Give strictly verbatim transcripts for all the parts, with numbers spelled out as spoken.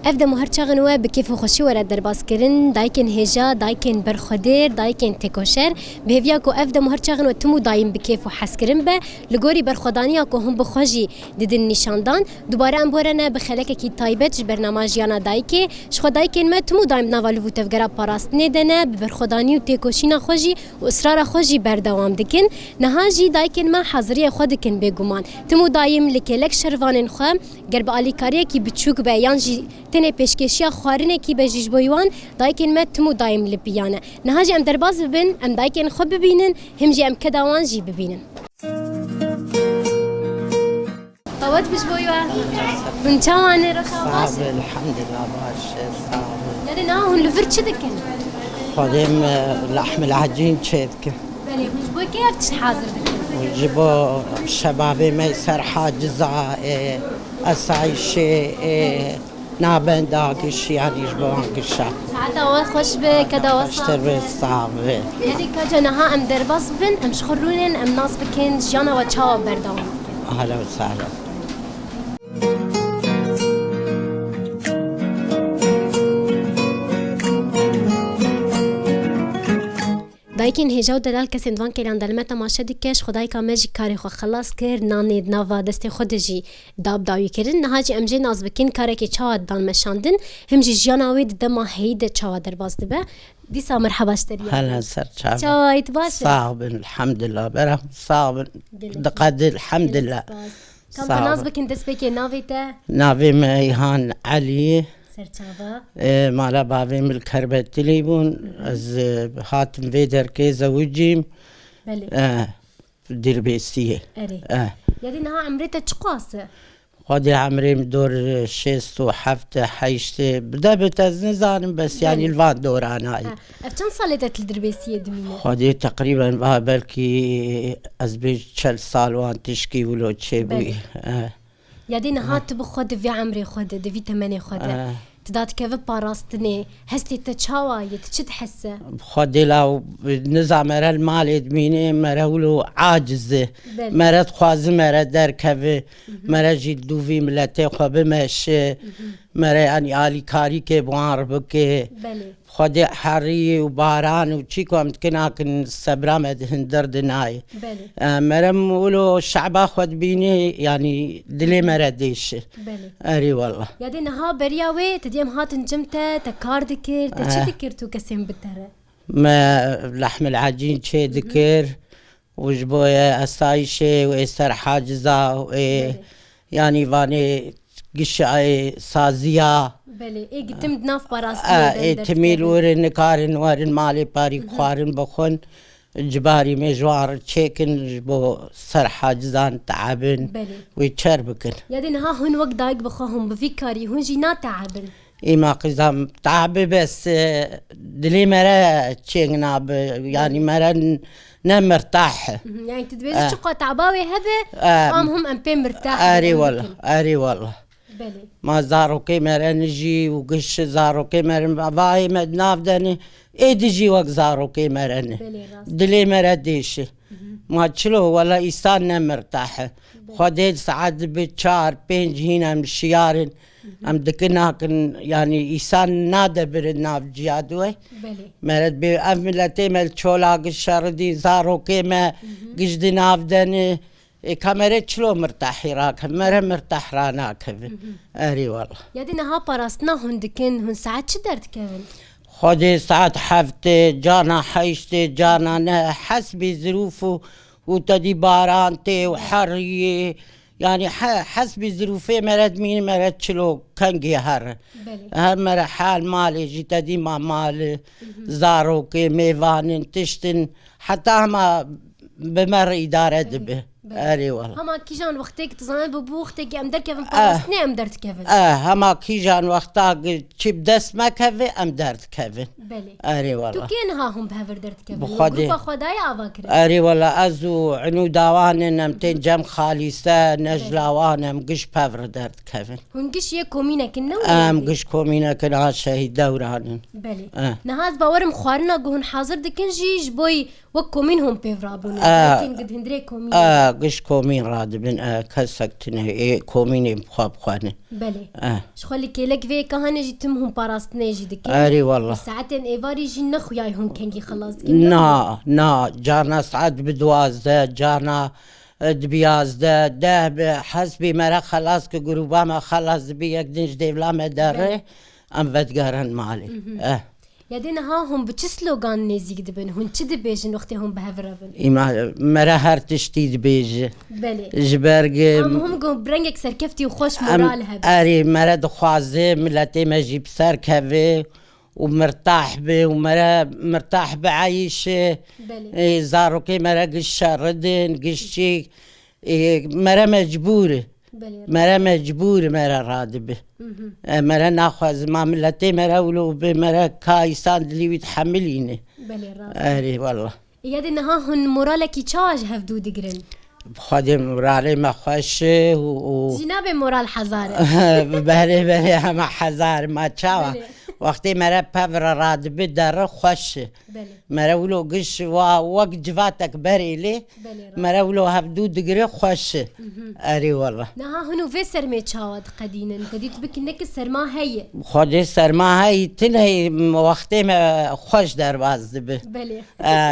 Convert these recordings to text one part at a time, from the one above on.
Ev dem û her çaxin we bi kêf û xweşî were derbaskirin, dayikên hêja, dayikên berxwedêr, dayikên têkoşer. Bi hêviya ku ev dem û her çaxin we tim û dayîm bi kêf û hezkirin be, li gorî berxwedaniya ku hûn bi xwe jî didin nîşandan, dubare em bi we re ne bi xelekekî taybet ji bernama Jiyana Dayikê. Ji xwe dayikên me tim û dayîm di nava liv û tevgera parastinê de ne, bi berxwedanî û têkoşîna xwe jî û israra xwe jî berdewam dikin. Niha jî dayikên me haziriyê xwe dikin bêguman. Tim û dayîm li kêlek şervanên xwe, ger bi alîkariyekî biçûk be yan jî tenê pêşkêşiya xwarinekî be jî ji bo wan, dayikên me tim û dayîm li piya ne. Niha jî em derbas bibin, em dayikên xwe bibînin, him jî em keda wan jî bibînin. Qewet bi ji bo we. Hûn çawa ne, rewşa baş? Sağ ol, elhamdülillah, baş e, sağ ol. Yanî niha hûn li vir çi dikin? Xwedê me lehmil hecîn çê dikin. Belê, hûn ji bo kê ev tişt hazir dikin? Ji bo şebabê me ser haciza, e, esayişê, e, nabenda giş, yanî ji bo wan gişa. Saeta we xweş be, keda we sax be. Xweştir be, sax be. Yanî ka ca niha em derbas bibin, em ji xwe rûnin, em nas bikin, jiyana we çawa berdewam dikin. Ahlen we sahlen. Dayikên hêja û delal kesên di van kêlan de li me temaşe dike, ji xwe dayika me jî karê xwe xelas kir, nanê di nava destê xwe de jî da bi dawî kirin. Niha jî em jê nas bikin, karekê çawa didan meşandin, him jî jiyana wê di dema heyî de çawa derbas dibe. Dîsa merheba ji te re. Hela ser çava. Çawa yî, tu baş e? Sax bin, elhamdulillah. Bera sax bin. Gelek. Diqedî, elhamdulillah. Gelek spas. Kam bi nas bikin, destpêkê navê te? Navê me Îhan Elî. Serçava. E, mala bavê min li Kerbetilî bûn. Hı hı. Ez, e, hatim vê derkê zewicîm. Belê. E, Dirbêsiyê. Erê. E. Yadî niha emrê te çiqas e? Xwedê emrê min dor, e, şêst û heft, e, heşt, e, bide bit ez nizanim, bes yanî, belê, li van doranayî. Ha. Ev çend salê te tu li Dirbêsiyê dimîne? Xwedê teqrîben va belkî ez bê çel sal wan tişkî wilo çêbûyî. Belê. Eh. Yadê niha, eh, tu bi xwe di vê emrê xwe de, di vî temenê xwe de, eh, tu da dikeve parastinê, hestê te çawa ye, tu çi dihese? Xwedê la niza mere li malê dimîne, mere wilo aciz e. Belê. Mere dixwaze mere derkeve, mhm, mere jî li dûvî miletê xwe bimeşe, mhm, mere yanî alîkarîkê bi wan re bike. Belê. Xwedê herî û baran û çî ku em dikin nakin, sebra me di hindir de nayê. Belê. E, mere em wilo şe'ba xwe dibînî, yanî dilê me re dêşi. Belê. Erê wallah. Yadê niha beriya wê, te dî em hatin cem te, te kar dikir, te çi, eh, dikir tu kesên bi te re? Me lehmil hecîn çê, mhm, dikir. Û ji bo ye esayîşê û ê ser haciza û ê, belê, yanî vanê gişayê saziya. Belê, ê gitim di nav parastinê, a, de ê timîl derdikevin. Werin nikarin werin malê parî, mhm, xwarin bixwin. Cibarî me ji wan re çêkin ji bo ser hacizan te'ebin, belê, wê çer bikin. Yadê niha hûn wek dayik bi xwe hûn bi vî karî hûn jî nate'ebin? Îma qîza te'ebê bes, e, dilê me re çêng nabe, yanî, belê, me re n-, ne mirtah. Mhm, yanî tu dibêjî, eh, çiqa te'ba wê hebe, eh, am hûn em pê mirtah, erê em wela, bikin. Erê wela. Belê. Ma zarokê me re nijî û giş zarokê me re vayê me di nav de ne, ê dijî wek zarokê me re ne. Belê, rast. Dilê me re dêşi. Mhm. Ma çilo wela îsan ne mirtah e. Belê. Xwedê saet bi çar, pênc hîn em şiyar in. Mhm. Em dikin nakin, yanî îsan nade birin nav ciya di we. Belê. Mere dibê ev miletê me li çola giş şeridî, zarokê me, mhm, giş di nav de ne. Ê, ka mere çilo mirtahî rakevin, mere mirtah ranakevin. Mhm. Erê wela. Yadî niha parastina hûn dikin, hûn saet çi derdikevin? Xwedê saet heftê, cana heştê, cana ne, hesbî zirûf û, û tedî baran tê û heriyê. Yanî he-, hesbî zirûfê mere dimîne, mere çilo kengê here. Belê. Her mere hal malê jî tedî ma mal, mhm, zarokê, mêvanin, tiştin, heta hema bi me re îdare, belê, dibe. Belê. Erê wela. Hema kîjan wextê ki tu zanî, bi, bi wextê ki em derkevin, eh, parastinê em derdikevin. Eh, hema kîjan wexta ki çi bi dest me keve, em derdikevin. Belê. Erê wela. Tu kê niha hûn bi hev re derdikevin? Bi Xwedê. Grupa xwe dayê ava kirin? Erê wela, ez û Enû Dawan in, em tên, mhm, cem Xalîse, Necla, belê, wan, em giş bi hev re derdikevin. Hûn giş yê komînek in, ne wê? Em giş komînek in, a şehîd Dewran in. Belê. Eh. Niha ez bawerim xwarina ku hûn hazir dikin jî ji bo wek komîn hûn pêv rabûn. Eh. Yekên gid hundirê komîn. Eh, Giş komîn radibin, e, kesek tune, ê komînê bi xwe bi xwe ne. Belê. Eh. Ji xwe li kêlek vê yeka hene jî tim hûn parastinê jî dikin. Erê wallah. Saetên êvarî jî ne xuyayê hûn kengî xelas dikin, ne? Na, na, carna saet bi duwazdeh, carna, e, bi yazdeh, deh bi hesbî me re xelas ki grûba me xelas dibi, yek din ji dêvla me derê, Belê. em vedigerin malê. Mhm. Eh. Ya dê niha hûn bi çi slogan nêzîk dibin? Hûn çi dibêjin wextê hûn bi hev re bin? Îma, me re her tiştî dibêje. Belê. Ji ber ge- Em hûn got bi rengek serkeftî û xweş Em, moral hebe. erê, me re dixwaze miletê me jî bi ser keve û mirtah be û me re mirtah bieyîşe. Belê. Ê, zarokê me re giş şeridin, giş çî, ê, me re mecbûr e. Belê, Me re mecbûr e, me re radibe. Mhm. E, me re naxwaze, ma miletê me re wilo be, me re ka îsan dilî wî dihemilîne. Belê, rast. Erê, wallah. Ya dê niha hûn moralekî çawa ji hevdû digirin? Bi Xwedê moralê me xweş e û, û Jî nabe moral hezar e. Belê, belê, hema hezar e, ma çawa? Belê. Wextê me re pev re radibe derre xweş e. Belê. Me re wilo giş wa wek civatek berê lê, Belê, rast. me re wilo hevdû digire xweş e. Mhm. Erê wallah. Niha hûn û vê sermê çawa diqedînin? Te dît bikî ne ki serma heye. Xwedê serma heyî, tune heyî, wextê me xweş derbas dibe. Belê.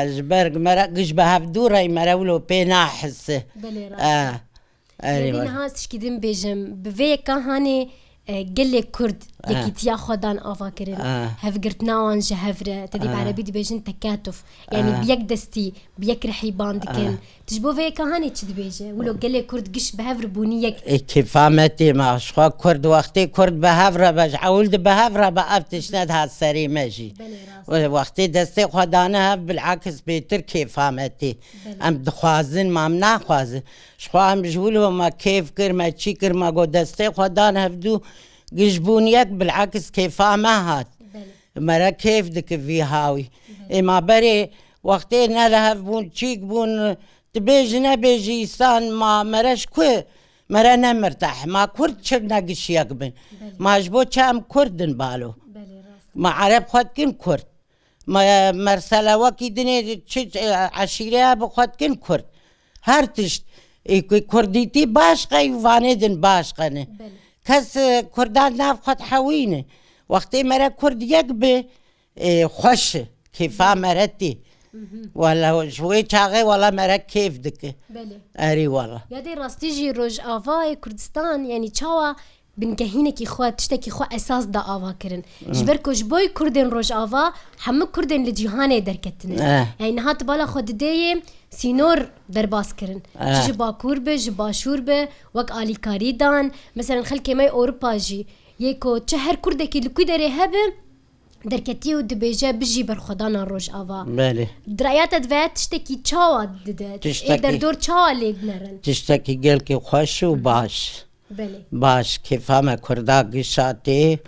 E, ji ber me re giş bi hevdû re, me re wilo pê nahise. Belê, rast. E, erê Yadî wallah. niha tişkî din bêjim, bi vê yeka hanê, e, gelê Kurd E. yekîtiya xwe dan ava kirin. E. Hevgirtina wan ji hev re, te dî bi E. erebî dibêjin tekatuf. Yanî E. bi yek destî, bi yek rihî ban dikin. E. Tu ji bo vê yeka hanê çi dibêje? Wilo gelê Kurd giş bi hev re bûnî yek. Ê, kêfa me tê ma. Ji xwe Kurd, wextê Kurd bi hev re be, ji ewil di bi hev re be, ev tişt nedihat serê me jî. Belê, rast. We-, wextê destê xwe dane hev, bilakis bêtir kêfa me tê. Belê. Em dixwazin, ma em naxwazin. Ji xwe em ji wilo me kêf kir, me çî kir, me got destê xwe dan hevdû, giş bûn yek, bilakis kêfa me hat. Belê. Me re kêf dike vî hawî. Belê. Ê ma berê wextê ne li hev bûn, çîk bûn, dibêji nebêji îsan, ma me re ji ku, me re ne mirteh. Ma Kurd çi ne giş yek bin. Belê. Ma ji bo çi em Kurd in balo? Belê, rast. Ma Ereb xwe dikin Kurd. Me-, mersele wekî dinê çi, e, eşîreya bi xwe dikin Kurd. Her tişt, ê, ku Kurdîtî baş qey û vanê din baş qene. Belê. Kes, e, Kurdan nav xwe dihewîne. Wextê me re Kurd yek bi, e, xweş e. Kêfa me re tê. Mhm. Wala ji wê çaxê wala me re kêf dike. Belê. Erê wala. Ya dê rastî jî Rojavayê Kurdistan, yanî çawa bingehînekî xwe, tiştekî xwe esas da ava kirin. Hı. Ji ber ku ji bo Kurdên Rojava hemû Kurdên li cîhanê derketine. Eh. Yani niha tu bala xwe didê yê sînor derbas kirin. Eh. Çi ji Bakur be, ji Başûr be, wek alîkarî dan. Meselen xelkê me yê Ewropa jî yê ku çi her Kurdekî li ku derê hebe, derketî û dibêje bijî berxwedana Rojava. Belê. Di raya te divê tiştekî çawa dide? Tiştekî Ê derdor çawa lê dinerin? Tiştekî gelkî xweş û Hı hı. baş. Belê. Baş, kêfa me Kurda gişa tê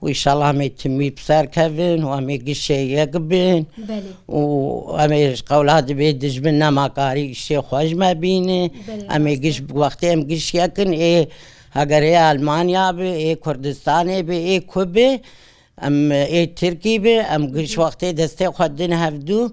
û înşallah em ê timî bi ser kevin û em ê gişê yek bin. Belê. Û em ê ji qewla dibê dijmin nemakarî îşê xwe ji me bîne. Belê, Em ê rast e. giş, wextê em giş yekin ê heger ê Almanya bi, ê Kurdistanê bi, ê ku bi, em ê Tirkî bi, em giş Hı hı. wextê destê xwe din hevdû,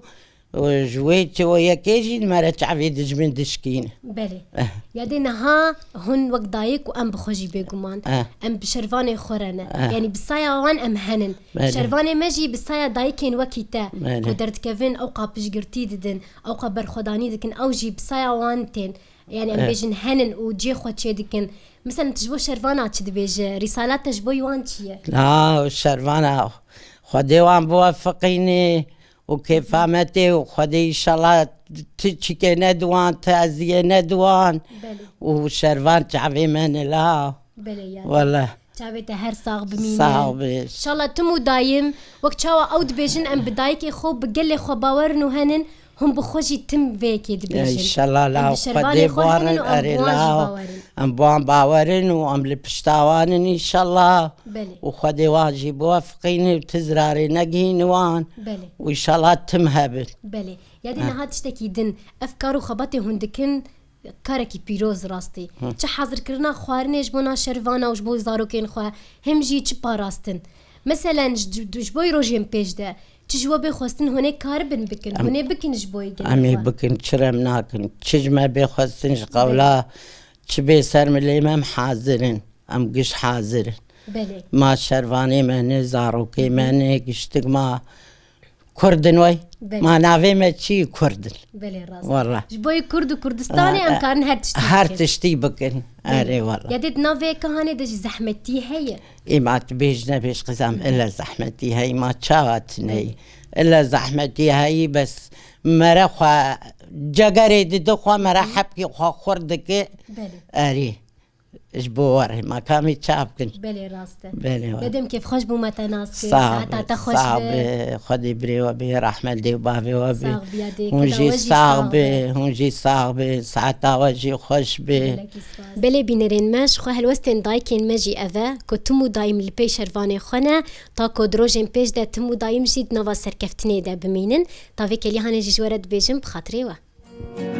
û ji wê çi o yekê jî me re çavê dijmin dişkîne. Belê. Eh. Ya dê niha hûn wek dayik û em bi xwe jî bêguman. Eh. Em bi şervanê xwe re ne. Eh. Yanî bi saya wan em henin. Belê. Şervanê me jî bi saya dayikên wekî te Belê. ku derdikevin, ewqa piştgirtî didin, ewqa berxwedanî dikin, ew jî bi saya wan tên. Yani em Eh. bêjin henin û cihê xwe çêdikin. Mesela tu ji bo şervana çi dibêje? Rîsala te ji bo wan çi ye? La, şervana Xwedê wan biwefiqîne û kêfa me tê û Xwedê înşallah ti çîkê nediwan, ti eziyê nediwan Belê. û şervan çavê me ne la. Belê yani. Wele. Çavê te her sax bimîne. Sax bî. Înşallah tim û dayim, wek çawa ew dibêjin, em bi dayikê xwe, bi gelê xwe bawerin û henin, hûn bi xwe jî tim vê yekê dibêjin. Înşallah la Em bi şervanê xwe henin û em bi wan jî bawerin. Em bi wan bawerin û em li pişta wan in înşallah. Belê. Û Xwedê wan jî biwefiqîne û ti zirarê negihîne wan. Belê. Û înşallah tim hebin. Belê. Ya dê Ha. niha tiştekî din, ev kar û xebatê hûn dikin, karekî pîroz rastî. Hı. Çi hazirkirina xwarinê ji bona şervana û ji bo zarokên xwe, hem jî çi parastin. Meselen, ji, ji bo rojên pêş de, Çi ji we bê xwestin hûn ê karibin bikin, hûn ê bikin ji bo yê gelê Em ê xwe. Bikin, çi re em nakin. Çi ji me bê xwestin ji qewla, çi bê ser milê me em hazir in. Em giş hazir in. Belê. Ma şervanê me ne, zarokê me ne, giştik ma Kurd in wey. Belê. Ma navê me çi Kurd in. Belê rast. Walla. Ji bo yê Kurd û Kurdistanê em karin her tiştî Her bikin. Tiştî bikin. Erê walla. Ya dê di nav vê yeka hanê de jî zehmetî heye. Ê ma tu bêj nebêj qizam, illa zehmetî heye, ma çawa tune ye. Illa zehmetî heye, bes mere xwe cegerê dide xwe, mere hepkî xwe xurt dike. Belê. Erê. Ji bo werê ma kamî çav kin. Belê rast e. Belê wa. Yadem kêfxweş bû me te nas kir. Sax Saeta be, te xweş sax be. be. Xwedê birê we bê, rehmet dê bavê we bê. Sax bî, ya dê Hûn keda jî we jî sax sax be, be. Hûn jî sax be, saeta we jî xweş be. Gelekî spas. Belê bînerên me, ji xwe helwestên dayikên me jî ev e, ku tim û dayim li pey şervanê xwe ne, ta ku di rojên pêş de tim û dayim jî di nava serkeftinê de bimînin. Ta vê kelî hanê jî ji we re dibêjim, bi xatirê we.